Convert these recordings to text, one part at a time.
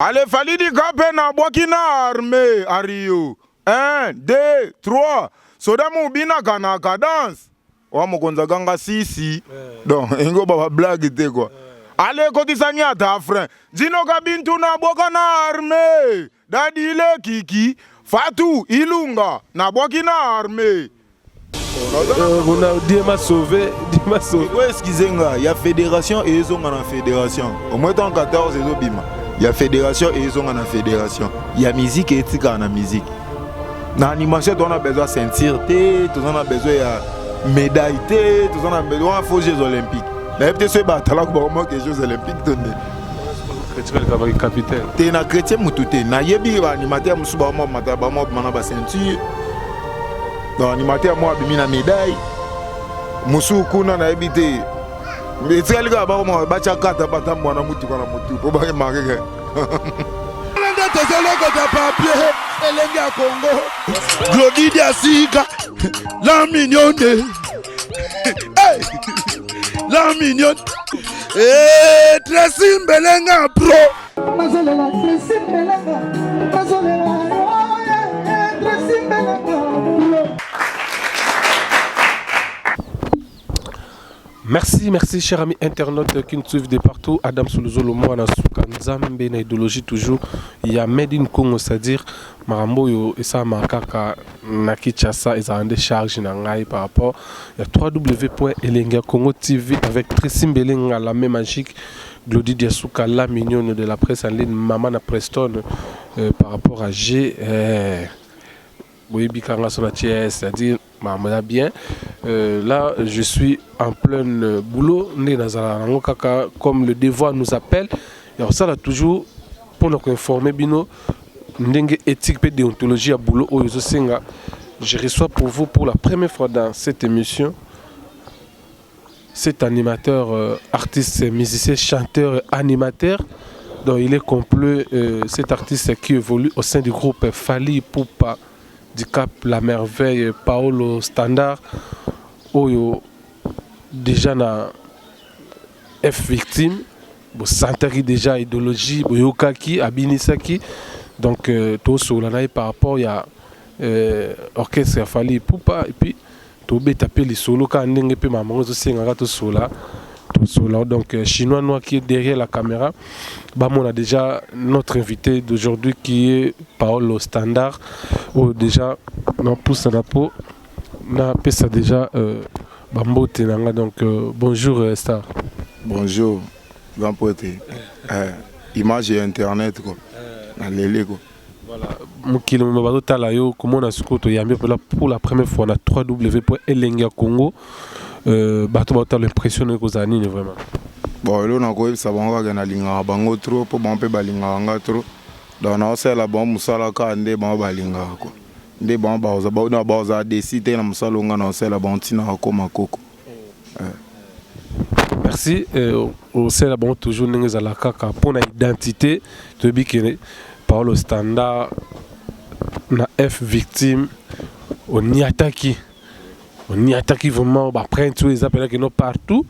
Ale Fally Dikape na bwaki na armee a Rio 1 2 3 soda mubinaka na cadence wa mokonzi aganga sisi donc engo ba blague te quoi. Ale kotisa nyata frein Dino Kabintu na bwaka na armee Dadile Kiki Fatou Ilunga na bwaki na armee. Kuna Dieu m'a sauvé, Dieu m'a sauvé. Ouais, excusez nga, ya fédération et ezonga na fédération. Au moins tant 14 ezobima. Ya fédération et ezonga na fédération. Ya musique et etika na musique. Na animation on a besoin ceinture te, on a besoin ya médaille te, on a besoin faut Jeux olympiques. Na peut-être ce batala ko ba que Jeux olympiques to nde. Capitaine. Te na chrétien mutu te. Na yebi ba animateur musu ba mo mata ba mo mana ba ceinture. Donc animateur moko abimi na médaille mosusu kuna nayebi te etikali kaka bango batya kata batambwa na motuka na motu mpo baremarke ke nde tozolokota papier elenge ya kongo glodidi ya sika la mignonne hey! la mignonne hey, Tracy Mbelenga pro Nazolela Tracy Mbelenga nazolela oh, yeah, Tracy Mbelenga Merci, merci, chers amis internautes qui nous suivent de partout. Adam Soulouzolo, moi, na suka Nzambe, na idéologie toujours. Il y a Made in Congo, c'est-à-dire, makambo oyo esalama kaka na Kinshasa, ezala nde charge na ngai par rapport ya www.elengi Congo TV avec Tracy Mbelenga, la main magique, Glody Diasuka, la mignonne de la presse en ligne, Maman na Preston, par rapport à G, boyebi kanga so na TS, c'est-à-dire makambo eza bien. Là, je suis en plein boulot, nde nazala nango kaka comme le devoir nous appelle. Ya kosala toujours mpona koinformer bino ndenge éthique mpe déontologie ya boulot oyo ezosenga. Je reçois pour vous pour la première fois dans cette émission cet animateur, artiste, musicien, chanteur, animateur. Donc il est complet, cet artiste qui évolue au sein du groupe Fally Ipupa du Cap La Merveille, Paolo Standard, oyo déjà na F Victime, bosantaki déjà idéologie, boyokaki, abinisaki. Donc tosola na ye par rapport ya orchestre ya Fally Ipupa et puis tobeta mpe lisolo kaka ndenge mpe mamango ezosengaka tosola tosola. Donc chinois noir qui est derrière la caméra, bamona déjà notre invité d'aujourd'hui qui est Paolo Standard, oyo déjà napusa na po napesa déjà bambote na nga. Donc bonjour, Star. Bonjour grand pote, image ya internet quoi, naleli quoi. Voilà, mokili moma bazotala yo komona sikoyo toyambi mpela pour la première fois na 3W Elengi ya Congo. Bato bazotala, impression noyo kozala nini vraiment? Bon, elo nakoyebisa bango kaka nalingaka bango trop, mpo bango mpe balingaka nga trop. Donc naosalela bango mosala kaka nde bango balingaka quoi, nde bango bazala desi te na mosala oyo nga naosalela bango ntina akoma koko. Merci. Osala bango toujours ndenge ezala kaka mpona identité. Toyebi ke Paolo Standard na F Victime oniataki, oniataki vraiment baprinte oyo eza mpenza keno partout.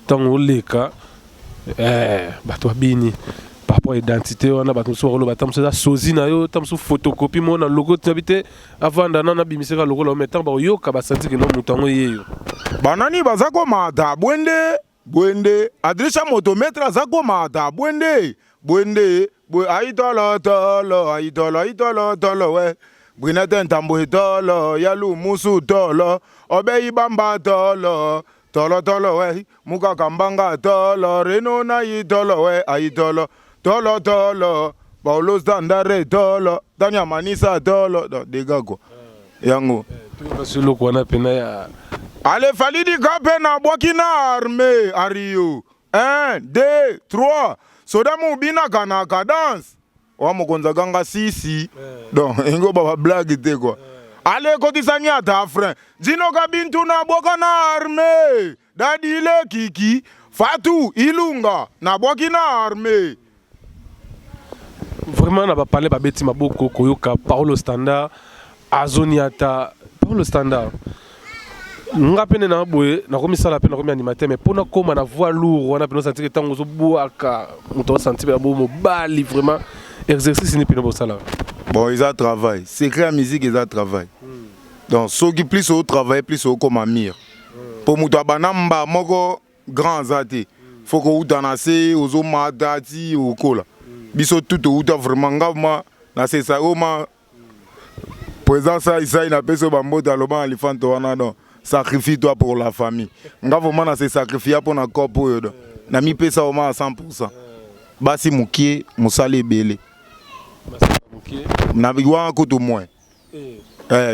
Ntango oleka, bato babini par rapport à identité wana. Bato mosusu bakoloba ta mosusu eza sosie na yo, ta mosusu photocopie moko na logo toyebi te. Avanda nana abimisaka lokola, mais ntango bakoyoka basanti keno moto yango ye yo. Banani baza komata bwende bwende, adrisa motomètre aza komata bwende bwende bwe, ayi tolo tolo, ayi tolo, ayi tolo tolo we brinete ntambo tolo ya lumusu tolo obeyi bamba tolo tolo tolo we mukaka mbanga tolo reno na yi tolo we ayi tolo tolo tolo Paulo Standard tolo Tanya Manisa tolo. Donc dégâts quoi yango. Toyoka eloko wana pena ya. Ale Fally Dikape na bwaki na armée a Rio 1 2 3 soda mubinaka na cadence wa mokonzi aganga sisi. Donc engo ba blague te quoi. Ale kotisa nyata frein Dino Kabintu na bwaka na armée Dadile Kiki Fatou Ilunga na bwaki na armée. Vraiment na bapale babeti maboko koyoka Paolo Standard azoniata. Paolo Standard, nga pene na boye nakomisala mpe nakomi animateur, mais mpona kóma na voix lourd wana mpena osantiki ntango ozobwaka moto osanti mpe bo mobali vraiment. Exercice nini mpena bosalaka? Bon, eza travail. Secret ya musique eza travail. Donc soki plus otravaille, plus okoma mire. Mpo moto abanda mba moko grand aza te. Faut kouta na se, ozomata ti okola. Biso tu touta vraiment, nga ma nasesa oyo ma président Saisai napesi oyo bambote, aloba na lifanto wana. Donc sacrifie toi pour la famille. Nga vraiment na se sacrifia mpo na cope oyo. Donc namipesa vraiment à 100. Basi mokie, mosala ebele. Na wana kutu moins,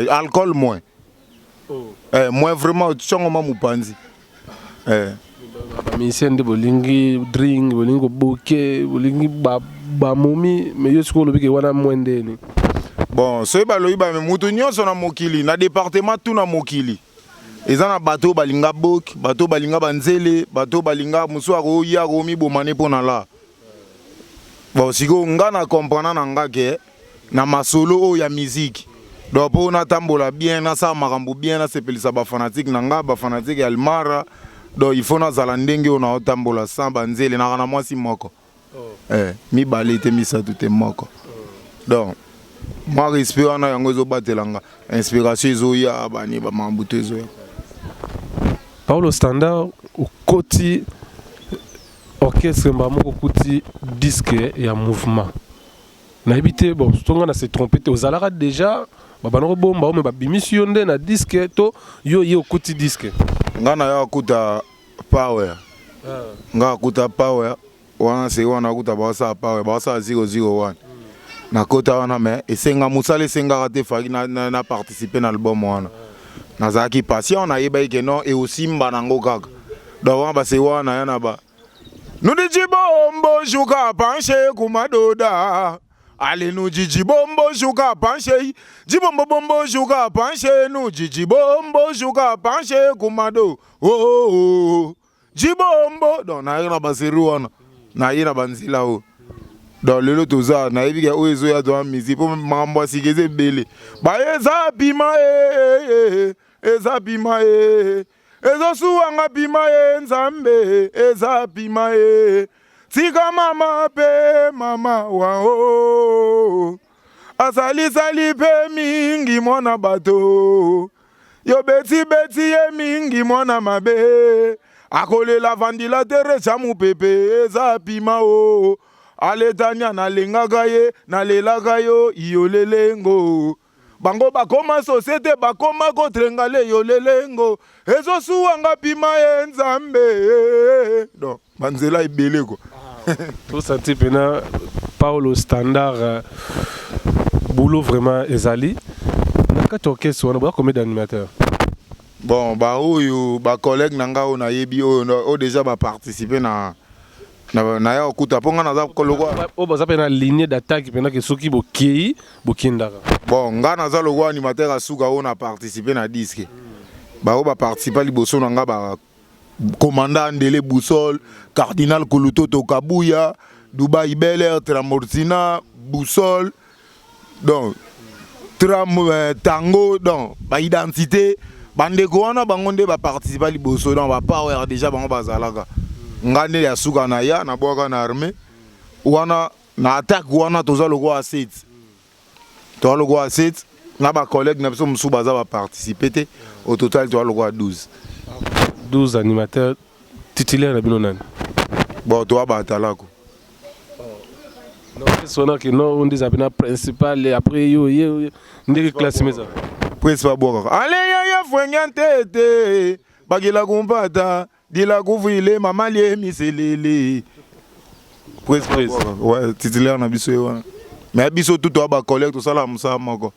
alcool moins. Moins vraiment, tiongo ma mopanzi. Bamusicien nde bolingi drink, bolingi koboke, bolingi bamomi, mais yo sikoyo olobi ke wana mwe ndeni? Bon, soki balobi ba mutu nyonso na mokili, na département tu na mokili, eza na bato oyo balinga boke, bato oyo balinga banzele, bato oyo balinga mosusu akoya akomiboma ne mpo na la. Bon, sikoyo nga na comprendre na nga ke na masolo oyo ya musique, donc mpo natambola bien, nasala makambo bien, nasepelisa bafanatike na nga, bafanatike ya Almara, donc il faut nazala ndenge oyo naotambola sans banzele. Naka na mwasi moko, mibale te, misato te, moko. Donc mwa respect wana, yango ezobatela nga, inspiration ezoya, bani bamakambo to ezoya. Paulo Standard, okoti orchestre mba moko, okuti disque ya mouvement. Nayebi te, bon, to nga na se trompe te, ozalaka déjà, babanda kobomba o me babimisi yo nde na disque, to yo ye okuti disque? Nga na yo akuta power, nga akuta power wana, se wana akuta baosala power, baosala 001. Nakota wana, mais esenga mosala, esengaka te. Faki na participe na album wana, nazalaki patient, nayebaki ke non, eosimba nango kaka. Donc wana base wana ya na ba nudijibombo shuka panshe kumadoda ale nujijibombo shuka panshe jibombo bombo shuka panshe nujijibombo shuka panshe kumado oh, oh, oh. Jibombo. Donc naye na baseri wana, naye na banzela oyo. Donc lelo toza, nayebi ke oyo ezoya toa musique, mpo makambo ya sika eza ebele. Baye eza pima, eza pima, ezosuwanga pima ye Nzambe, eza pima ye. Tika mama mpe mama wao asalisali mpe mingi mwana bato, yo betibeti ye mingi mwana mabe, akolela ventilateur eza mopepe, eza pima o aletania. Nalengaka ye, nalelaka yo iyolelengo. Bango bakoma société, bakoma kotrengale yolelengo, ezosuwanga pima ye Nzambe. Donc banzela ebele ko. Tosenti mpena Paulo Standard, boulot vraiment ezali na kati ya orchestre wana. Boza combien d'animateur? Bon, baoyo bacollègue na ngai oyo nayebi, oyo déjà baparticipe na ya kokuta, mpo ngai naza lokwa Oyo baza mpe na ligne d'attaque mpena ke soki bokei, bokendaka? Bon, ngai naza lokwa animateur asuka oyo na participe na disque. Baoyo baparticipa liboso na ngai, ba commandant Andele Boussole, cardinal Kulutoto Kabuya, Dubai Bel Air, Tramortina, Boussole, donc tram, tango, donc baidentité, bandeko wana bango nde baparticipa liboso. Donc bapower déjà bango bazalaka. Nga nde ya suka na ya nabwaka na armée wana, na attaque wana. Toza lokola 7, toza lokola 7 na bacollègue na biso mosusu baza baparticipe te. Au total toza lokola 12. 12 animateurs. Titulaire na bino nani? Bon, toza batalako. Wana ke no, oyo nde eza mpena principal, après yo ye ndenge classe eza. Prince babwakaka ale yaya fwenge ntete bakila kumpata dila kuvile mama lie miselele. Prince, ouais, titulaire na biso ye wana. Mais biso tu toa bacollègue, tosala mosala moko.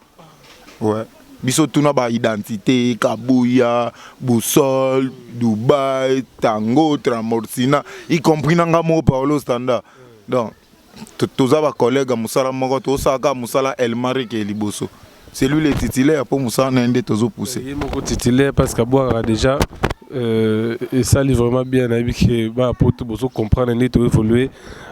Ouais, biso tuna baidentité, Kabuya, Boussole, Dubai, Tango, Tramortina, y compris na nga moko Paolo Standard. Donc toza bacollègue ya mosala moko, tosalaka mosala Elmarike liboso. C'est lui le titulaire, mpo mosala na ye nde tozopousse. Ye moko titulaire, parce que abwakaka déjà, esali vraiment bien. Nayebi ke bana poto bozo comprendre nde toévoluer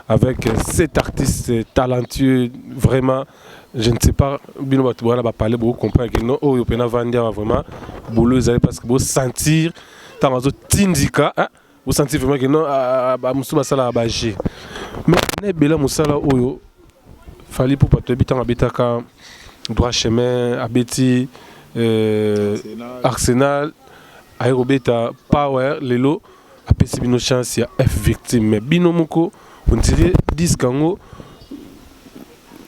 avec cet artiste talentueux. Vraiment, je ne sais pas, bino bato wana bapale, bocomprendre ke no, oyo mpena vandi awa, vraiment boulot ezali, parce que bosentir ntango azotindika, bosentir vraiment ke non, bamosusu basalaka baje, mais na ebele mosala oyo. Fally Ipupa toyebi ntango abetaka Droit Chemin, abeti Arsenal, aye kobeta Power, lelo apesi bino chance ya F Victime. Mais bino moko on dirait disque yango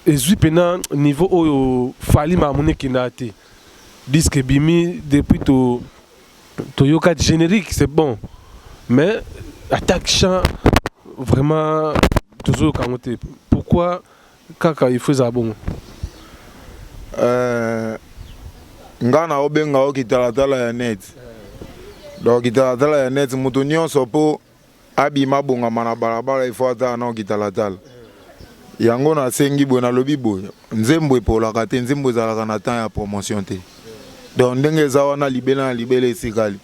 ezwi mpena niveau oyo Fally makambo ekendaka te. Disque ebimi depuis to toyoka générique, c'est bon, mais attaque chant vraiment tozoyoka yango te. Pourquoi kaka il faut ezala bongo? Nga na obenga o kitalatala ya net. Donc kitalatala ya net, moto nyonso mpo abima abongama na balabala, il faut atala na kitalatala yango. Nasengi boye, nalobi boye, nzembo epolaka te, nzembo ezalaka na temps ya promotion te. Donc ndenge eza wana, libela na libela esikali.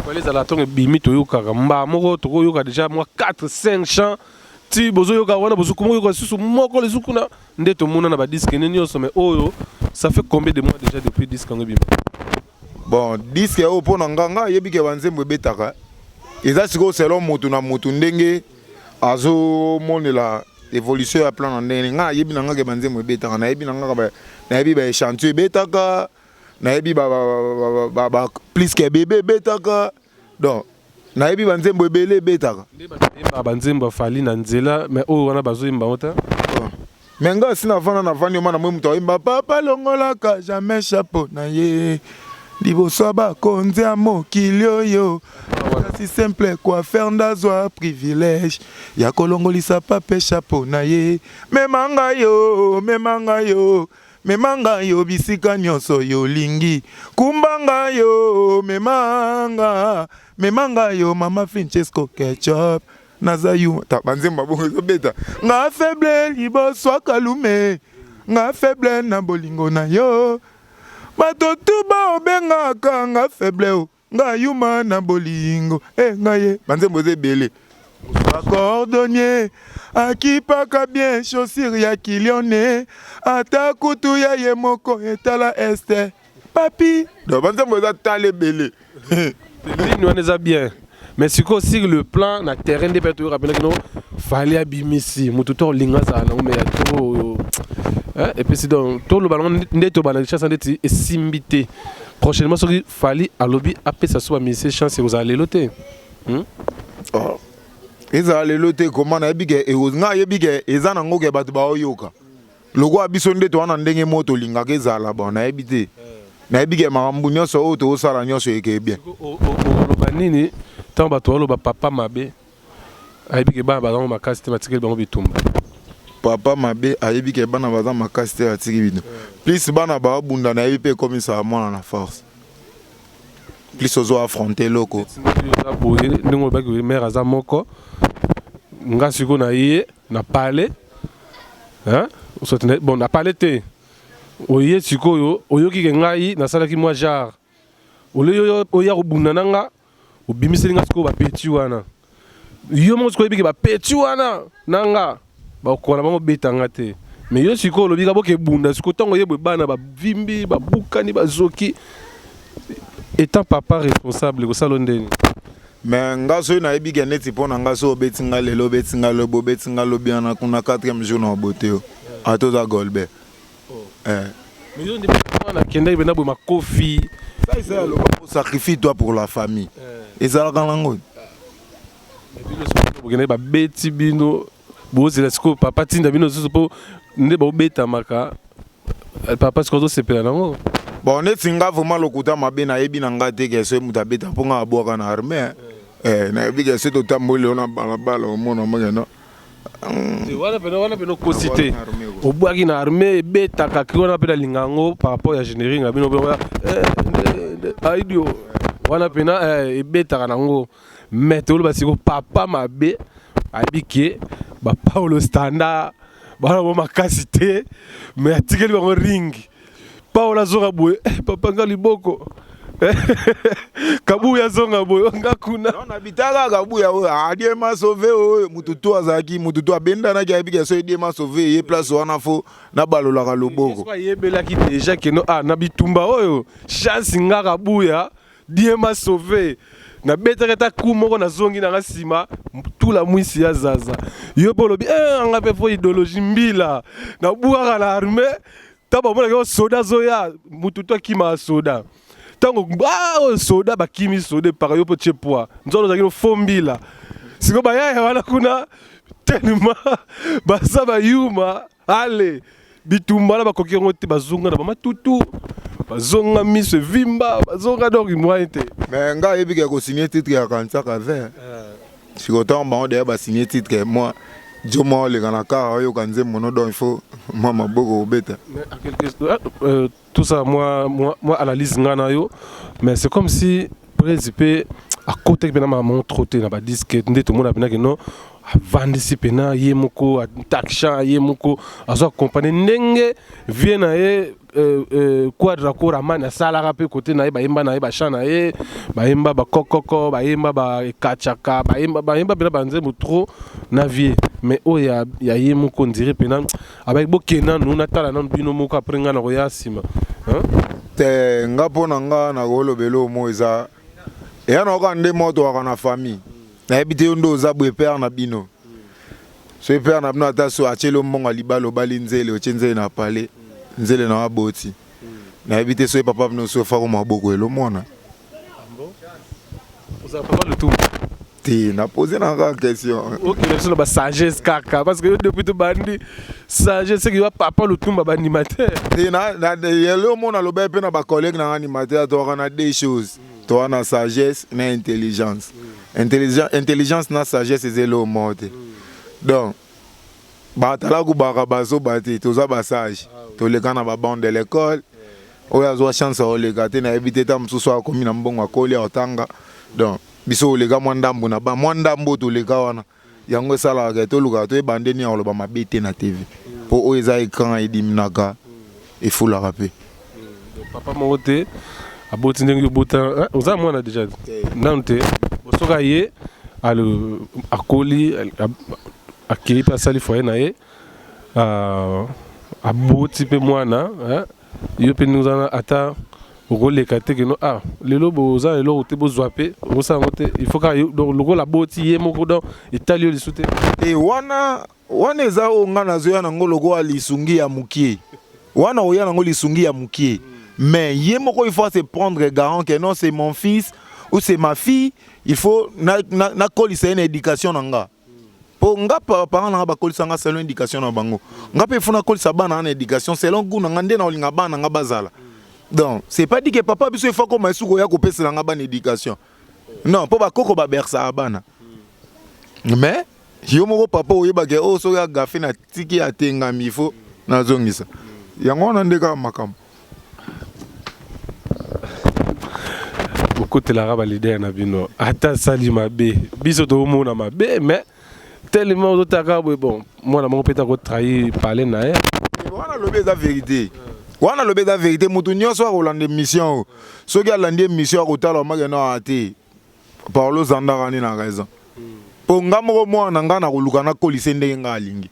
Fally ezala ntongo ebimi, toyokaka mbaa moko, tokoyoka déjà mwa 4 5 chants ti bozoyoka wana, bozokoma oyoka lisusu moko lisusu kuna nde tomona na badisque ne nyonso. Mais oyo, ça fait combien de mois déjà depuis disque yango ebima? Bon, disque oyo, mpo na nga, nga ayebi ke banzembo ebetaka, eza sikoyo selon motu na motu ndenge azomonela évolution ya plan na ndenge. Nga nayebi na nga ke banzembo ebetaka, nayebi na nga, nayebi baéchantillon ebetaka, nayebi plus ke bebe ebetaka. Donc nayebi banzembo ebele ebetaka. Nde bato bayembaka banzembo ya Fally na nzela, mais oyo wana bazoyemba yango te. Me nga si navanda, navandi oma na moi, moto ayemba papa longolaka jamais chapeau na ye liboso ya bakonzi ya mokili oyo. Kasi simple coiffeur ndazwa privilège ya kolongolisa pape chapeau na ye. Mema ngai yo, mema ngai yo, mema ngai yo bisika nyonso yolingi, kumba ngai yo, mema nga, mema ngai yo, mama Francesco Ketchup naza yu ta. Banzembo babongo ezobeta nga faible liboso akalume, nga faible na bolingo na yo, bato tu baobengaka nga faible o nga yuma na bolingo e ngai ye. Banzembo eza ebele. Bacordonnier akipaka bien chaussure ya kilione, ata kutu ya ye moko etala este papi. Donc banzembo eza tala ebele. Ligne wana eza bien, mais sikoyo sur le plan na terrain nde mpe toyoka mpena kino Fally abimisi motu to olinga azala nango, mais ya to oyo epesi. Donc toloba nango nde tobanda Kinshasa ndeti esimbi te. Prochainement, soki Fally alobi apesa so bamusicien chance, ekozala lelo te, Oh. Ezala lelo te koma nayebi ke nga ayebi ke eza nango ke bato baoyoka lokola biso nde toza na ndenge moko tolingaka ezala. Bon, nayebi te, nayebi ke makambo nyonso oyo tozosala nyonso eke bien. Oloba nini ntango bato baloba papa mabe ayebi ke bana bazango makasi te, batikeli bango bitumba? Papa mabe ayebi ke bana baza makasi te, batiki bino plus bana baobunda. Nayebi mpe ekomisaka mwana na force plus ozo affronter eloko. Oza boye ndenge olobaki, mare aza moko, nga sikoyo na ye na pale bon, na pale te. Oye sikoyo, oyoki ke ngai nasalaki mwa genre ole oya kobunda na nga, obimiseli nga sikoyo bapeti wana. Yo moko sikoyo oyebiki bapeti wana na nga bakokola bango betanga te, mais yo sikoyo olobi ka boke bunda. Sikoyo ntango oyebwe, bana bavimbi, babukani, bazoki, étant papa responsable, kosala ndeni? Mais nga soki nayebi ke neti mpo na nga, soki obeti nga lelo, obeti nga lobi, obeti nga lobi wana kuna, quatrième jour na obote yo, ata oza Golbert. Mais yo nde mwana akendaki mpena boye makofi. Sacrifie toi pour la famille, ezalaka nango. Bokendaki, babeti bino, bozela sikoyo papa tinda bino lisusu mpo nde baobetamaka papa sikoyo azosepela nango. Bon, neti nga vraiment lokuta mabe, nayebi na nga te ke soki moto abeta mpo nga abwaka na armée. Nayebi ke soki totamboli lelo na balabala, omona mokeno. Wana pena, wana pena okosi te, obwaki na armée, ebetaka cri wana mpe nalinga yango par rapport ya générique na bino aidio wana pena ebetaka nango. Mais toloba siko papa mabe ayebi ke bapaulo standard bana bo makasi te, mais atikeli bango ring. Paolo azonga boye, papa nga liboko, Kabuya azonga boye, nga kuna. Nabitaka Kabuya oyo adiema sauve oyo mutu tu azalaki, mutu tu abendanaki, ayebi ke so ediema sauve ye place wana, fo nabalolaka loboko. Ayebelaki déjà keno ah, na bitumba oyo chance nga Kabuya diema sauve. Nabetaki ata coup moko, nazongi nanga nsima tula mwisi ya zaza. Yo mpe olobi eh, anga mpe fo idéologie mbila nabwaka na armée. Ntango bamonaki oyo soda azoya, mutu to akimaka soda. Ntango ah, oyo soda bakimi soda epaka, yo mpo tie poids nzoto ozalaki no fo mbila. Sikoyo bayaya wana kuna tellement baza bayuma, ale bitumba wana bakoki yango te, bazonga na bamatutu, bazonga miso evimba, bazonga donc moyen te. Mais nga ayebi ke kosigne titre ya kanisaka 20 sikoyo, ntango bango deya basigne titre, moi jo mwa oleka na kar, oyoka nzembo no, donc il faut mwa maboko kobeta. Mais à quelque, tout ça, moi analyse nga na yo, mais c'est comme si Presi mpe akotaki mpena makambo trop te na badisque nde tomona mpena keno avandisi mpena ye moko attaquant, ye moko azo accompagne ndenge vie na ye Quadra Koraman asalaka mpe kote na ye, bayemba na ye bachan na ye, bayemba bakokoko, bayemba baekachaka, bayemba mpena banzembo trop na vie. Mais oyo ya ye moko ndire mpena abaki bokende nanu, natala nanu bino moko, après ngai nakoya nsima. Te, nga mpo na nga nakolobela oyo mo eza eya na oka nde mo towaka na famille. Nayebi te yo nde oza boye, père na bino, soki père na bino ata so atieli yo mbongo ya libala, obali nzele, otie nzele na pale, nzele na aboti, nayebi te soki papa bino so efako maboko elo mwana. Ozala papa Lutumba? Te, napose na kaka question. Okende biso na basagesse kaka, parce que yo depuis tobandi sagesse seki yo papa Lutumba baanimateur. Te, yelo omona alobaki mpe na bacollègue na nga animateur, towaka na deux choses: toza na sagesse na intelligence. Intelligence na sagesse eza eloko moko te. Donc batalaku baka bazoba te, toza basage, toleka na babanc de l'école. Oyo azwa chance akoleka te, nayebi te, ta mosusu akomi na mbongo, akoli, akotanga. Donc biso oleka mwa ndambu na ba mwa ndambu oyo toleka wana, yango esalaka ke tolukaka toyeba ndeni ya koloba mabe te na TV, mpo oyo eza écran, ediminaka, efulaka mpe. Papa moko te aboti ndenge obota, oza mwana déjà nanu te. Soki aye akoli, akei mpe asali foyer na ye, aboti mpe mwana, yo mpe ndenge oza, ata okoleka te keno ah lelo boza eloko te, bozwa mpe okosala yango te. Il faut kaka donc lokola aboti ye moko, donc etali yo lisu te. Te, wana eza oyo nga nazoya nango lokola lisungi ya mokie wana, oya nango lisungi ya mokie. Mais ye moko il faut se prendre garant que non, c'est mon fils ou c'est ma fille, il faut nakolisa ye na éducation na nga, mpo nga parent na nga bakolisa nga selon éducation na bango. Nga mpe faut nakolisa bana na éducation selon goût na nga, nde na olinga bana na nga bazala. Donc c'est pas dit que papa biso il faut koma esuki oya kopesela nga bana éducation, non, mpo bakoko babersaka bana. Mais yo moko papa oyebake oyo soki agafe na tiki atengami, il faut nazongisa yango wana nde kaka makambo. Bokotelaka baleader na bino, ata asali mabe, biso toomona mabe, mais tellement ozotaka boye, bon, mwana moko mpe akotrahir pale na ye. Wana lobi eza vérité, wana lobi eza vérité. Motu nyonso akolanda émission oyo, soki alandi émission, akotala omake no te Parole ozandaka nde na raison, mpo nga moko mwana nga nakoluka nakolisa ndenge nga alingi,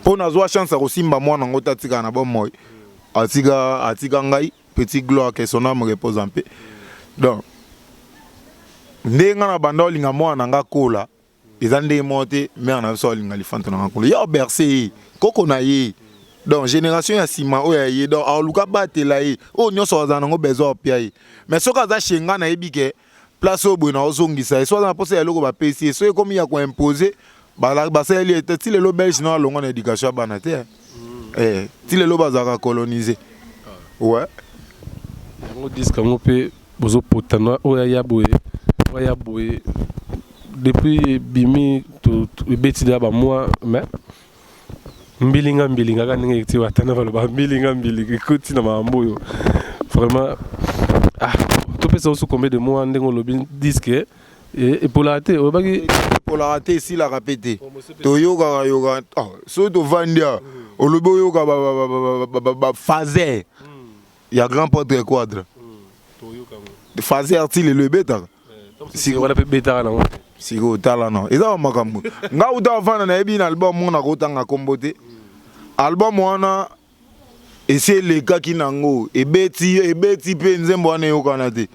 mpo nazwa chance ya kosimba mwana yango te, atikala na bomoi, atika ngai petit Gloire, que son âme repose en paix. Donc ndenge nga na banda olinga mwana na nga kola, eza ndenge moko te mare na biso alinga lifanto na nga kola ya oberse ye koko na ye. Donc génération ya nsima oyo ya ye, donc aluka batela ye, oyo nyonso azala nango besoin opia ye. Mais soki aza chez nga, nayebi ke place oyo boye naozongisa ye. So aza na mposa ya eloko, bapesi ye. So ekomi ya koimpose, basaleli ye te. Ti lelo Belge no alongwa na éducation ya bana te. Ti lelo bazalaka colonise, ouais. Yango disque yango mpe bozopotana, oyo aya boye, oyo aya boye. Depuis ebimi, ebeti deya bamwa, mais mbilinga mbilinga kaka ndenge eti watana baloba mbilinga mbilinga ekoti na makambo oyo vraiment. Ah, topesa oso combien de mois ndenge olobi disque epolaka te, olobaki? Epolaka te, esilaka mpe te. Toyokaka yoka soki tovandi a olobi oyoka bafaser ya grand porte Quadre, faser ti lelo ebetaka. Wana mpe ebetaka nango. Sikoyo tala no, eza ba makambo nga uta avanda, nayebi na album moko nakotanga nkombo te. Album wana esi elekaki nango, ebeti ebeti mpe nzembo wana eyokana te.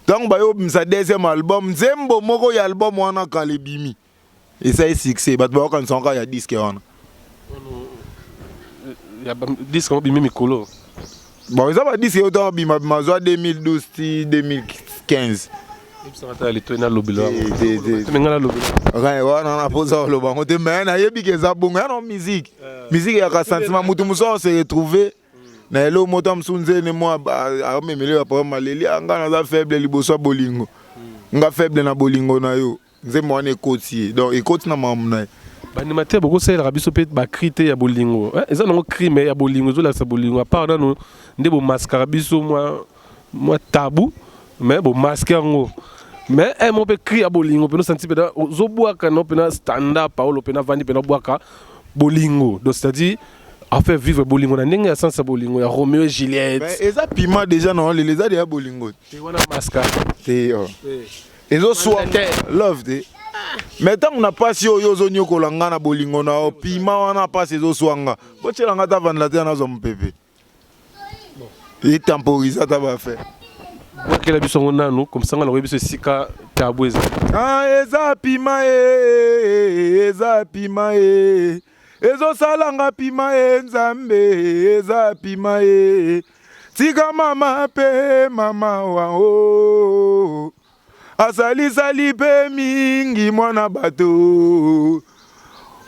Ntango baye obimisa deuxième album, nzembo moko ya album wana kala ebimi, esali succès, bato bayokanisa kaka ya disque wana. Ya disque yango bimi mikolo. Bon, eza badisque oyo ntango bima bima zwa 2012 ti 2015. Ebisanga ta lito nalobela. Te, te, te. Me ngai nalobela. Rien, wana na posa koloba yango te, mais nayebi ke eza bongo ya na musique. Musique eyaka sentiment, mutu mosusu se retrouver na eloko moto mosusu nzene mwa amemeli ba maleli, nga naza faible liboso ya bolingo, nga faible na bolingo na yo. Nzembo wana ekoti ye, donc ekoti na makambo na ye. Baanimateur, bokosalelaka biso mpe bacri te ya bolingo. Eza nango cri, mais ya bolingo ezolakisa bolingo. Apart nano nde bomaskaka biso mwa tabu, mais bomaske yango, mais un mot mpe cri ya bolingo mpena osanti mpena ozobwaka no mpena standard. Paolo mpena avandi mpena obwaka bolingo, donc c'est-à-dire a fait vivre bolingo na ndenge ya sens ya bolingo ya Romeo et Juliette. Mais eza piment déjà na lelo, eza deya bolingo. Te, wana masque. Te, oh. Ezoswa love te, mais ntango na pasi oyo ozonyokola nga na bolingo na yo, piment wana pasi ezoswa nga, botiela nga ta ventilateur, nazwa mopepe, etemporise ata bafe. Bwakela biso yango nanu, comme ça nga nakoyebi biso esika tabu eza. Ah, eza pima e, eza pima e, ezosalanga pima e, Nzambe, eza pima e. Tika mama mpe mama wa o asalisali mpe mingi, mwana bato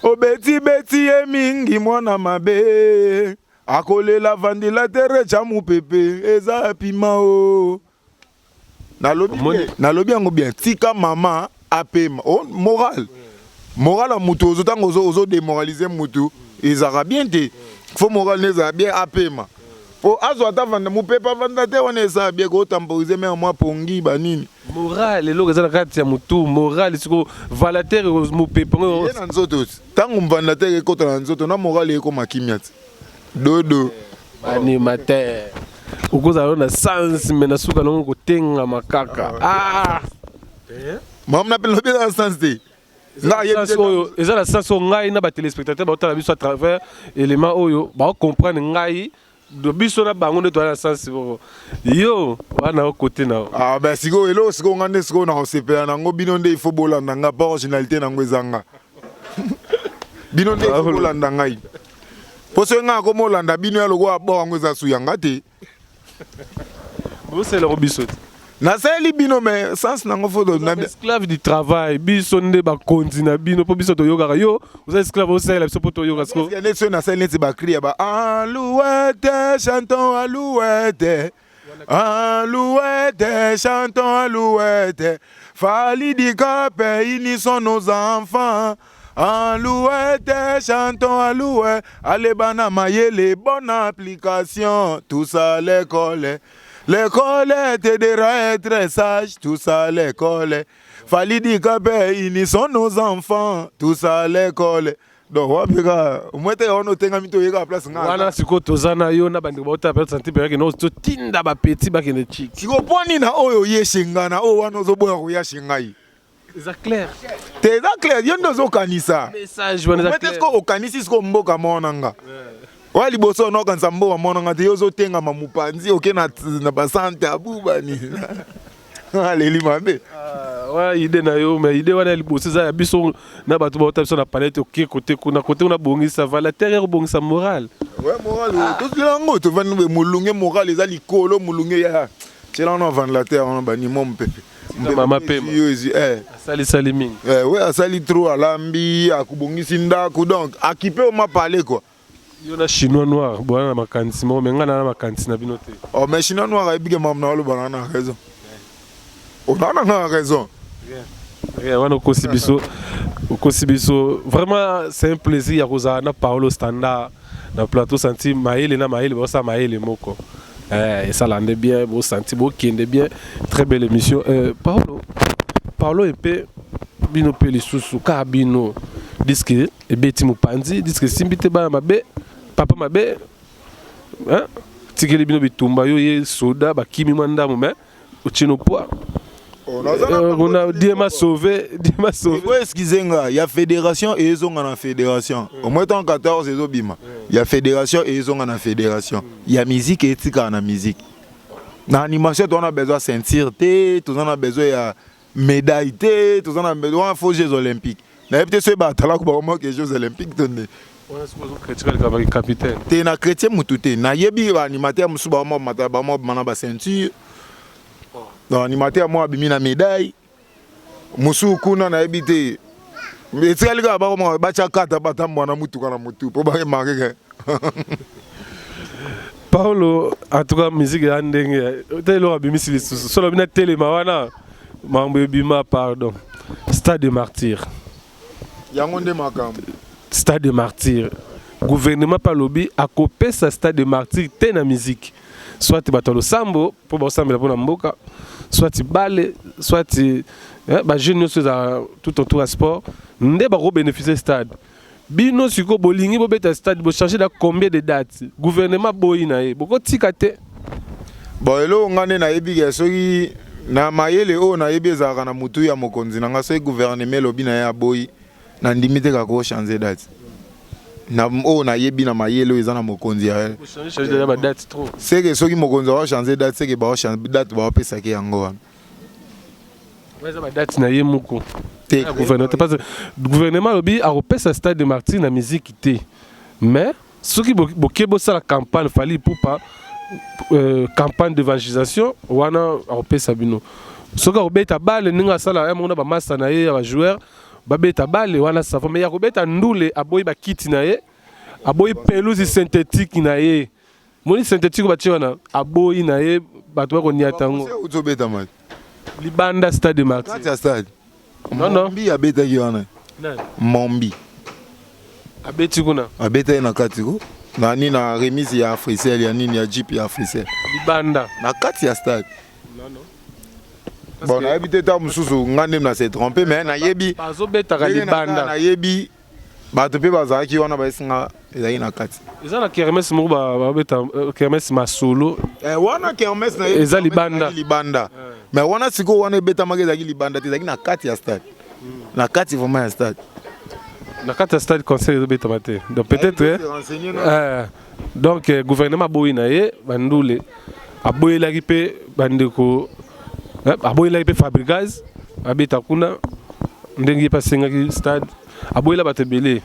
obetibeti ye mingi, mwana mabe akolela ventilateur tya mopepe, eza pima o. Nalobi nalobi yango bien, tika mama apema. O moral, moral ya motu ozo ntango ozodémoralize motu, ezalaka bien te. Faut moral ne ezala bien, apema po azwa ata vanda mopepe, avanda te wana ezala bien kotemporize me mwa pongi banini. Moral, eloko eza na kati ya motu, moral siko ventilateur mopepe. Ye na nzoto, ntango ventilateur ekota na nzoto na moral ekoma kimia ti dodo. Animateur, okozala na sens, mais na suka nango kotengama kaka. Ah! Mama na mpe lobi eza na sens te. Oyo eza na sens oyo ngai na batéléspectateur baotala biso à travers élément oyo baocomprendre ngai, biso na bango nde toza na sens moko, yo wana okote na. Ah ben, sikoyo eloko sikoyo nga nde sikoyo na kosepela nango, bino nde il faut bolanda nga mpo originalité nango eza nga. Bino nde il faut bolanda ngai, mpo soki ngai akoma olanda bino ya lokola bor yango eza su yanga te. Bosalelako biso te. Nasaleli bino, mais sens nango faut. Esclave du travail, biso nde bakonzi na bino, mpo biso toyokaka. Yo oza esclave, osalela biso mpo toyoka siko. Neti soki nasali neti bacri ya ba alouette, chantons alouette, alouette, chantons alouette, Fally Dicap, unissons nos enfants, alouette, chantons alouette, allez bana mayele, bonne application, tout ça l'école. L'école t'aidera à être sage, tout ça l'école. Fally Dicap, unissons nos enfants, tout ça l'école. Donc wapeka omoi te wana otengami te, oyeka place nga. Wana sikoyo toza na yo na bandeko baotala mpe santi mpe bakende, totinda bapeti bakende chik. Sikoyo mpo nini na oyo oyeshe nga na oyo wana ozoboya koyashe ngai? Eza clair. Te, eza clair, yo nde ozokanisa. Message wana eza clair. Sikoyo okanisi sikoyo mboka moko nga oya liboso wana, okanisa mboka moko nga te, yo ozotengama mopanzi, oke na basante abu bani aleli mabe. Wana idée na yo, mais idée wana ya liboso eza ya biso na bato baota biso na palette. Oke kote kuna, kote kuna bongisa ventilateur ya kobongisa moral. Ouais, moral tozela yango, tovandi molunge, moral eza likolo, molunge ya tiela wana ventilateur wana banimo mopepe. Mama pema asalisali mingi. We, asali trop, alambi, akobongisi ndako, donc akipe oma parler quoi. Yo na Chinois Noir boya na makanisi moko, mais ngai na makanisi na bino te. Oh, mais Chinois Noir ayebi ke mamu na oloba na raison, ona na nga raison. Rien wana, okosi biso, okosi biso. Vraiment, c'est un plaisir ya kozala na Paolo Standard na plateau. Santi mayele na mayele bosala mayele moko, esala nde bien, bosanti bokende bien. Très belle émission, Paolo. Paolo, epe bino mpe lisusu kaka bino, disque ebeti mopanzi, disque esimbi te, bana mabe, papa mabe tikeli bino bitumba. Yo ye soda bakimi mwa ndambo, mais otie no poids. On Dieu m'a sauvé, Dieu m'a sauvé. Excusez nga, ya fédération ezonga na fédération. Au moins tant 14 ezobima. Ya fédération ezonga na fédération. Ya musique etikala na musique. Na animation toza na besoin ya ceinture te, toza na besoin ya médaille te, toza na besoin wana faux Jeux olympiques. Nayebi te soki batalako bakomoke Jeux olympiques to nde. Wana sikoyo ozocritiquer likambo ya capitaine. Te, na chrétien mutu te. Nayebi baanimateur mosusu baomata, baomobima na baceinture. Donc animateur moko abimi na médaille, mosusu kuna nayebi te. Etikali kaka bakoma batya kata, batambwa na mutuka na motu mpo baremarquer ke Paulo, en tout cas musique ya ndenge te. Eloko abimisi lisusu solo bina telema wana, makambo ebima. Pardon, Stade de Martyr. Yango nde makambo. Stade de Martyr, gouvernement mpe alobi akopesa Stade de Martyr te na musique, soit bato ya losambo mpo baosambela mpona mboka, soit bale, soit bajeune nyonso ezala tout autour ya sport nde bakobénéficie stade. Bino sikoyo bolingi bobeta stade, bochange na combien de date? Gouvernement boyi na ye, bokotika te. Bon, eloko nga nde nayebi ke soki na mayele oyo nayebi ezalaka na motu ya mokonzi na nga, soki gouvernement elobi na ye aboyi, nandimi te kaka kochange date na oyo nayebi na mayele oyo eza na mokonzi ya Bochange déjà badate trop. Seke soki mokonzi aochange date, seke baochange date baopesaki yango wana. Eza badate na ye moko. Te. Gouvernement te, parce que gouvernement alobi akopesa Stade de Martyr na musique te, mais soki boke bosala campagne Fally Ipupa, campagne d'évangélisation wana, akopesa bino. Soki akobeta bale ndenge asala ye moko na bamasa na ye ya bajoueur, babeta bale wana, ça va. Mais ya kobeta ndule, aboyi bakiti na ye, aboyi pelouse synthétique na ye. Moni synthétique batie wana, aboyi na ye, bato bakoniata yango. Ozobetama. Libanda Stade de Martyr. Kati ya stade. Non, non. Mombi abetaki wana. Nani? Mombi. Abeti kuna? Abetaki na kati ko na nini, na remise ya Africell, ya nini, ya jeep ya Africell. Libanda. Na kati ya stade. Non, non. Bon, nayebi te, ntango mosusu nga nde na se trompe, mais nayebi Bazobetaka ndenge na libanda. Nayebi bato mpe bazalaki wana, bayesinga ezalaki na kati. Eza na kermesse moko, babeta kermesse masolo. Wana kermesse na ye. Eza libanda. Ezalaki libanda, mais wana sikoyo wana ebetamaki ezalaki libanda te, ezalaki na kati ya stade, na kati vraiment ya stade. Na kati ya stade concert ezobetama te, donc peut-être Se renseigner na Donc gouvernement aboyi na ye bandule, aboyelaki mpe bandeko, aboyelaki mpe Fabregas abeta kuna ndenge ye mpe asengaki stade. Aboyela bato ebele,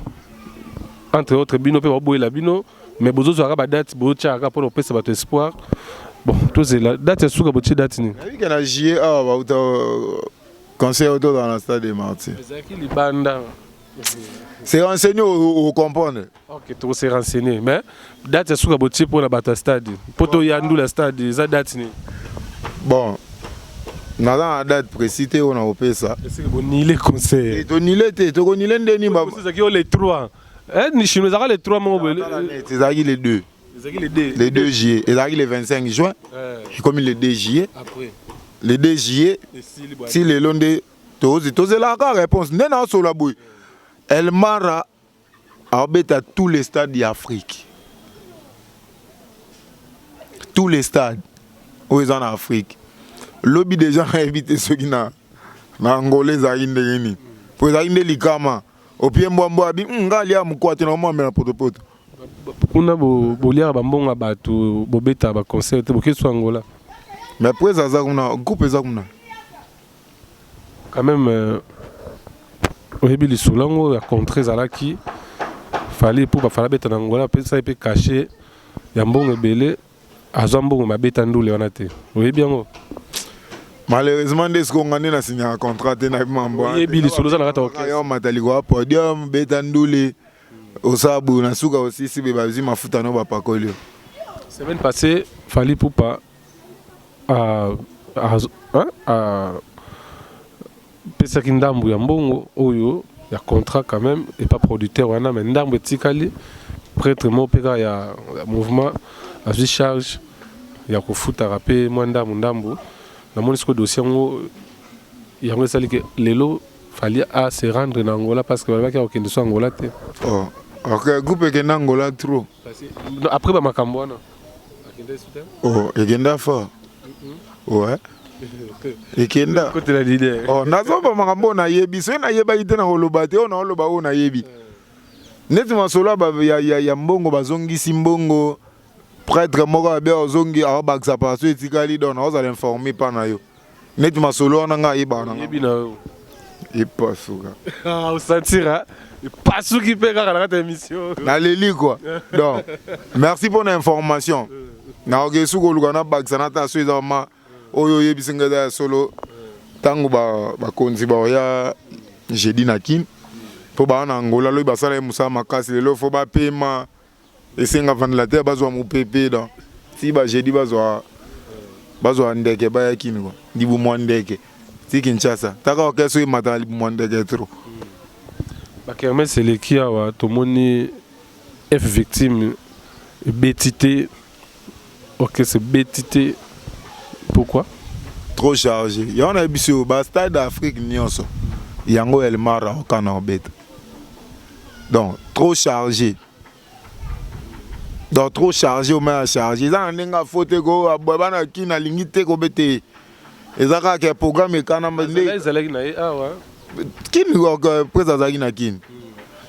entre autres bino mpe baboyela bino, mais bozozwaka badate, bozotiaka mpona kopesa bato espoir. Bon, tozela date ya suka. Botie date nini? Nayebi ke na juillet awa bauta concert oyo tozala na Stade de Martyr. Ezalaki libanda. Se renseigner, ocomprendre. Ok, tokose renseigner, mais date ya suka botie mpona bato ya stade, mpo toya ndula stade, eza date nini? Bon, naza na date précis te oyo na kopesa. Eseke bonile concert? Tonile te, tokonile ndeni? Ezalaki yo le 3, ni chino ezalaka le 3 moko boye. Ezalaki le 2. Ezalaki le 2. Le 2 juillet. Ezalaki le 25 juin, ekomi le 2 juillet. Après? Le 2 juillet. Esili boye. Ti lelo nde tozi tozelaka réponse. Nde naosola boye, Elmara aobeta tous les stades ya Afrique, tous les stades oyo eza na Afrique. Lobi déjà nayebi te soki na Angola ezalaki ndenge nini, po ezalaki nde likama opie mbwambwa abi nga alia mokwa te na omwamela potopoto. Kuna boliaka bambongo ya bato, bobetaka baconcert te, bokesu Angola. Mais po aza kuna, groupe eza kuna. Quand même oyebi lisolo yango ya contrat ezalaki Fally mpo bafala beta na Angola, apesaki mpe cachet ya mbongo ebele, azwa mbongo, mabeta ndule wana te. Oyebi yango? Malheureusement nde sikoyo nga nde nasignaka contrat te, nayebi mambo wana te. Oyebi lisolo oza na kati ya orchestre. Yo mata likolo ya podium, beta ndule, osala boye, na suka osisi be, bazwi mafuta no bapakoli yo. Semaine passée, Fally Ipupa apesaki ndambu ya mbongo oyo ya contrat quand même epa producteur wana, mais ndambu etikali. Prêtre moko mpe kaka ya mouvement azwi charge ya kofutaka mpe mwa ndambu ndambu. Namoni sikoyo dossier yango, yango esali ke lelo Fally a se rendre na Angola, parce que balobaki akokende so Angola te. Oh, ok, groupe ekenda Angola trop. Non, après bamakambo wana akende su te. Oh, ekenda fort, ouais, ekenda. Kotela leader. Oh, nazoba makambo oyo nayebi. Soki nayebaki te, na koloba te. Oyo naoloba, oyo nayebi, neti masolo ya mbongo, bazongisi mbongo. Prêtre moko abe ozongi aobakisa paso etikali, donc naozala informé mpa na yo. Neti masolo wana ngai ayebaka na Oyebi na yo. Epasuka. Ah, osentira epasuki mpe kaka na kati ya émission. Naleli quoi. Donc merci mpo na information. Nakoki suki koluka nabakisa na ta so eza ma oyo oyebisi ngai eza ya solo. Ntango bakonzi baoya jeudi na Kine mpo baa na Angola, lobi basala ye mosala makasi, lelo fo bapema, esenga ventilateur, bazwa mopepe. Donc ti ba jeudi bazwa ndeke baya Kini kwa libumu ya ndeke ti Kinshasa, taka orchestre oyo emata na libumu ya ndeke trop. Bakermesse eleki awa, tomoni F Victime ebeti te, orchestre ebeti te, pourquoi? Trop chargé. Yango nayebi biso oyo bastade d'Afrique nyonso yango Elmar aokana obeta. Donc trop chargé, donc trop chargé, oma ya chargé eza na ndenge afo te ko bana Kini alingi te kobeta ye, eza kaka ke programme ekana nde. Ezalaki na ye awa. Kini prese azalaki na Kini,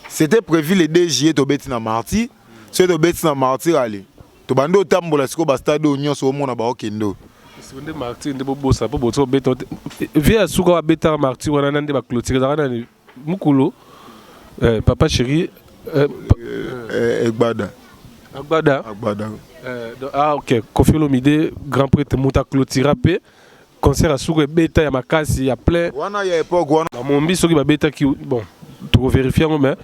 c'était prévu le 2 juillet tobeti na Martyr. Soki tobeti na Martyr, ale tobandi otambola sikoyo bastade oyo nyonso omona baokende oyo. Siko nde Martyr nde bobosa mpo boti obeta vie ya suka abetaka Martyr wana na nde baclôture ezalaka nani mokolo papa chéri Egbada. Agbada. Agbada. Donc, ah ok, Koffi Olomide grand prêtre moto aclôtura mpe concert ya suka ebeta ya makasi ya plein. Wana ya époque wana. Bamombi soki babetaki, bon, tokovérifie yango, mais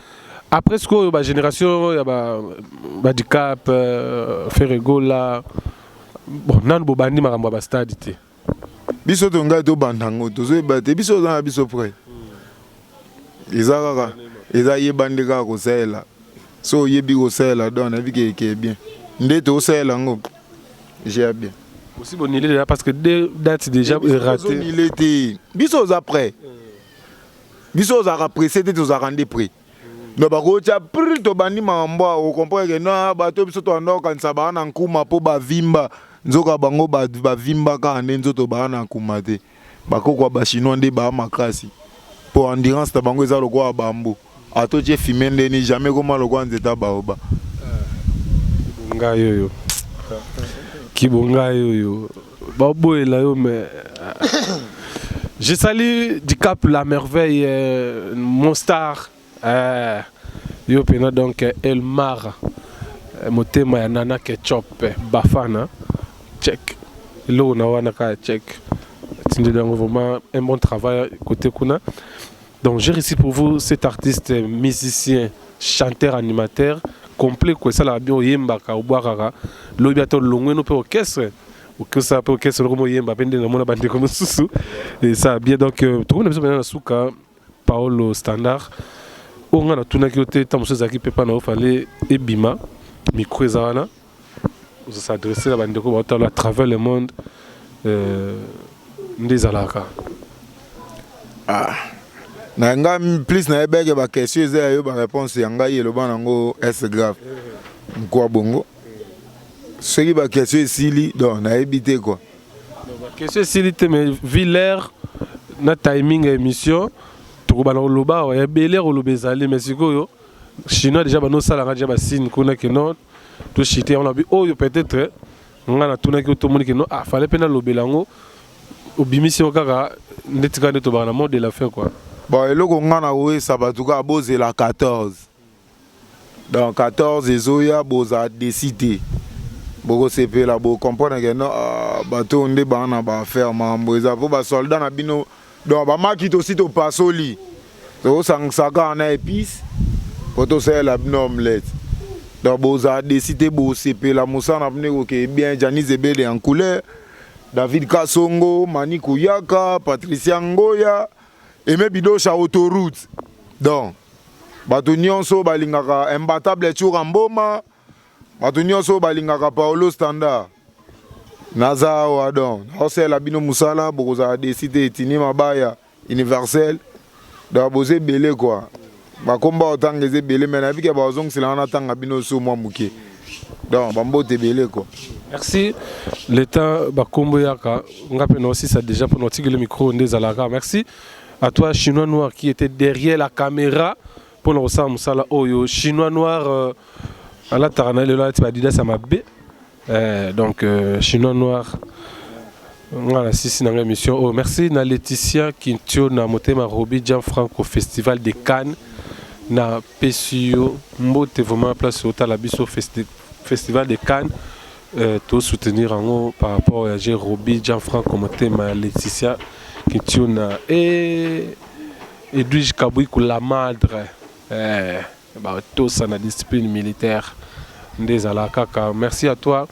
après sikoyo bagénération ya badicap Ferre Gola, bon, nanu bobandi makambo ya bastade te. Biso tongai tobanda yango, tozoyeba te. Biso oza na biso prêt, eza kaka eza yeba nde kaka kosalela. So oyebi kosalela, donc nayebi ke eke bien nde tosalela yango gère bien. Aussi bonile déjà parce que deux dates déjà raté. Ozonile te, biso oza prêt. Biso ozalaka pressé te, tozalaka nde prêt. Donc bakotia prix, tobandi makambo awa, ocomprendre ke no bato biso tobanda kokanisa baa na nkuma mpo bavimba, nzoka bango bavimba kaka nde nzoto, baa na nkuma te. Bakoko ya bachinois nde baa makasi mpo endurance na bango eza lokola bambu, atotie fume ndeni jamais koma lokola nzete ya baoba. Ngai oyo kibongai oyo baboyela yo, mais je salue Dicap la Merveille, mon star, yo pena. Donc Elmar motema ya Nana Ketchup Bafana, check eloko na wana kaka, check tindeli yango, vraiment un bon travail côté kuna. Donc j'ai reçu pour vous cet artiste musicien, chanteur, animateur complet quoi. Esalaka bien, oyembaka, obwakaka, lobi ata olongweno mpe orchestre, okosala mpe orchestre loko moyemba mpe nde namona bandeko mosusu esala bien. Donc tokomi na biso mpena na suka. Paolo Standard, oyo ngai natunaki yo te, ntango mosusu ezalaki mpe mpa na yo fale ebima micro eza wana, ozos'adresse na bandeko baotala à travers le monde, nde ezalaka. Ah. Na nga plus nayebeke baquestion eza ya yo, baréponse ya ngai eloba nango est grave nkwa bongo. Soki baquestion esili, donc nayebi te quoi. Baquestion esili te, mais vu l'heure na timing ya émission, tokobanda koloba awa ya ebele ya koloba ezali, mais sikoyo chinois déjà banosalanga déjà basigne kuna ke non, toshite yango na bi oyo. Peut-être nga natunaki yo, tomoni ke non, ah, fallait mpe nalobela yango, obimisi yo kaka ndeti kaka nde tobaka na mot de la fin quoi. Bon, eloko nga na koyesa bato kaka, bozela 14. Donc 14 ezoya, bozala déçus te, bokosepela, bocomprendre ke non, ah, bato oyo nde baa na baaffaire, makambo eza mpo basoldat na bino. Donc bamaki tosi topasoli, tozosangisa kaka na épice po tosalela bino omelette. Donc bozala déçus te, bosepela, mosala na bino ekokee bien. Janis Ebele en couleur, David Kasongo, Mani Kuyaka, Patricia Ngoya, Aimé Bidosha autoroute. Donc bato nyonso balingaka imbattable Tshoura Mboma, bato nyonso balingaka Paolo Standard, naza awa. Donc naosalela bino mosala, bokozala déçus te. Etini mabaya universel, donc boza ebele quoi. Bakomba otanga eza ebele, mais nayebi ke bazongisela nga natanga bino so mwa moke. Donc bambote ebele quoi. Merci. L'état bakombo yaka nga mpe naosisa déjà mpona otikeli micro nde ezalaka. Merci à toi Chinois Noir qui était derrière la caméra mpona kosala mosala oyo. Chinois Noir alataka na lelo alati baadidas ya mabe. Eh, donc euh, chinois noir nga na sisi na nga émission oyo. Merci na Laetitia Kintio na motema Robi Gianfranco, Festival de Cannes. Na pesi yo mbote vraiment, place otala biso. Festival de Cannes, to soutenir yango par rapport ya G Robi Gianfranco, motema ya Laetitia Kintio na e Edwige Kabwiku la madre. Batosa na discipline militaire nde ezalaka kaka. Merci à toi,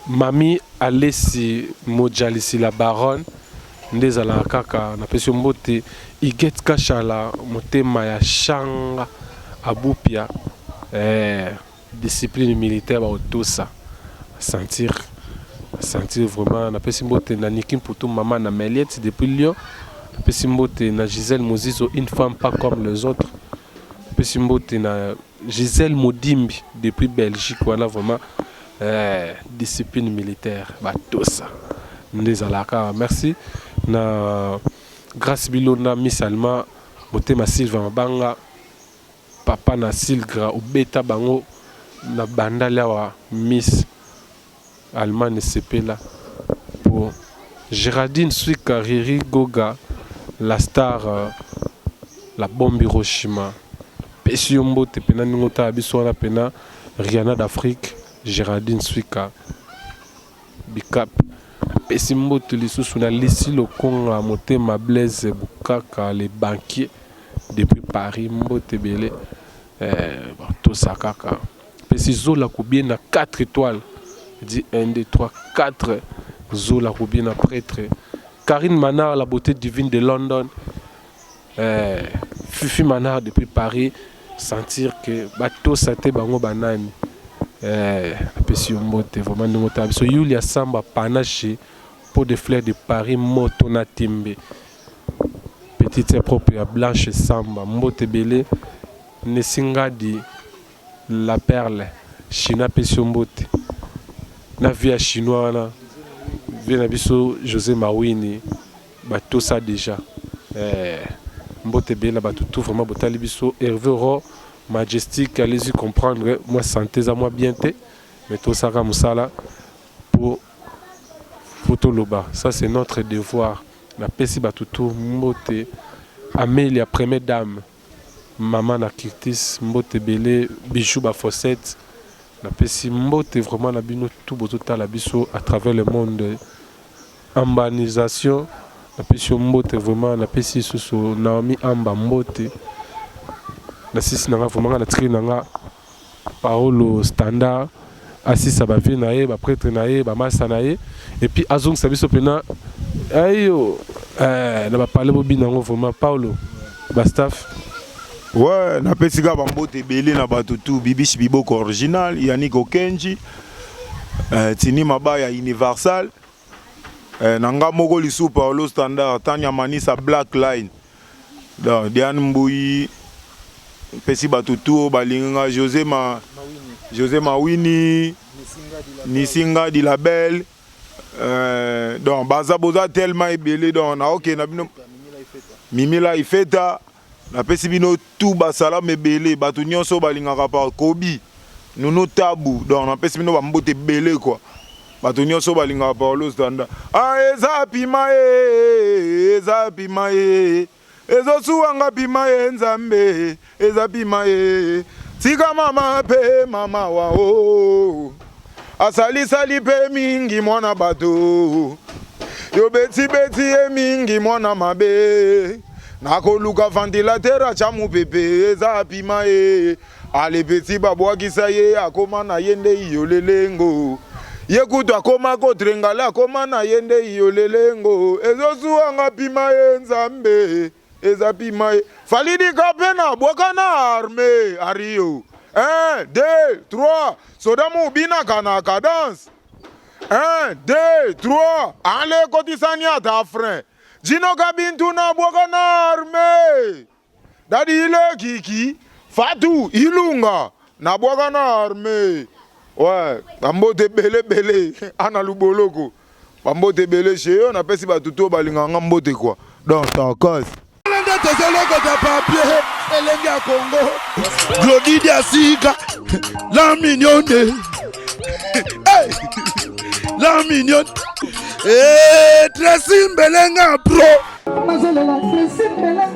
Mami Alesi Mojalisi la baronne, nde ezalaka kaka. Napesi yo mbote. Iget Kashala, motema ya Shanga Abupia, discipline militaire, bakotosa sentir sentir vraiment. Napesi mbote na Niki Mputu, mama na Meliette depuis Lyon. Napesi mbote na Gisèle Mozizo, une femme pas comme les autres. Napesi mbote na Gisèle Modimbi depuis Belgique wana vraiment. Discipline militaire, batosa nde ezalaka. Merci na Grâce Bilonda, Miss Alma, motema Sylva Mabanga, papa na Silgra, obeta bango na bandali awa. Miss Allemagne esepela pour Géraldine Suika Riri Goga, la star, la bombe Hiroshima. Pesi yo mbote mpena ndenge otala biso wana mpena. Rihanna d'Afrique, Géraldine Suika Bicap. Apesi mbote lisusu na Lisi Lokonga, motema Blaise Bukaka le banquier depuis Paris. Mbote ebele, tosa kaka. Pesi Zola Kobiena 4 étoiles, dit 1, 2, 3, 4. Zola Kobiena, prêtre Karine Manard, la beauté divine de London, Fifi Manard depuis Paris. Sentir que batosa te bango banani. Apesi yo mbote vraiment ndenge otala biso. Yulia Samba Panache, pot de fleurs de Paris, moto na tembe, petite sœur propre ya Blanche Samba, mbote ebele. Nesingadi la perle chinois, apesi yo mbote na vie ya chinois wana, vie na biso José Mawini, batosa déjà. Mbote ebele na bato tout vraiment botali biso. Hervé Ro Majestic, allez-y comprendre, moi santé eza mwa bien te, mais tosaka mosala po toloba, ça c'est notre devoir. Napesi bato tu mbote. Amelia première dame, mama na Kirtis, mbote ebele. Bijou Bafosette, napesi mbote vraiment na bino tout bozotala biso à travers le monde. Ambanisation, napesi yo mbote vraiment. Napesi lisusu Naomi Amba mbote. Nasisi na nga vraiment, nga natikeli na nga Paolo Standard, asisa bavie na ye, baprêtre na ye, bamasa na ye, et puis azongisa biso mpena ayo na bapale bobina yango vraiment. Paolo, bastaff. Ouais, napesi kaka bambote ebele na bato tu. Bibishi Biboko original, Yannick Okenji, Tini Mabaya Universal, na nga moko lisu Paolo Standard, Tania Manisa Black Line. Donc Diane Mbui, mpesi bato tu oyo balingi nga, José ma José Mawini, Nisinga di Label. Donc baza boza tellement ebele. Donc naokende na bino Mimila Ifeta, napesi bino tu basalamu ebele, bato nyonso balingaka par Kobi Nunu Tabu. Donc napesi bino bambote ebele quoi, bato nyonso balingaka Paolo Standard. Ah, eza pima ye, eza pima ye, ezosuwanga pima ye, Nzambe, eza pima ye. Tika mama mpe mama wa o asalisali mpe mingi mwana bato yo betibeti ye mingi mwana mabe, nakoluka ventilateur atya mopepe, eza pima ye. Alepeti babwakisa ye, akoma na ye nde iyolelengo ye kutu akoma kotrengala, akoma na ye nde iyolelengo, ezosuwanga pima ye, Nzambe, eza pima ye. Falidika mpe na bwaka na arme ario 1, 2, 3, soda mubinaka na cadence 1, 2, 3, ale ekotisani ata frein jinoka bintu na bwaka na arme dadi ile kiki Fatu Ilunga nabwaka na arme. Ouais, bambote ebele ebele ana luboloko, bambote ebele chez yo. Napesi bato to balingaka nga mbote quoi. Donc tokos. Nde Tozolokota papier elenge ya Congo. Glodi Diasika la mignonne. Hey! La mignonne. Eh, Tracy Mbelenga pro. Nazolela Tracy Mbelenga.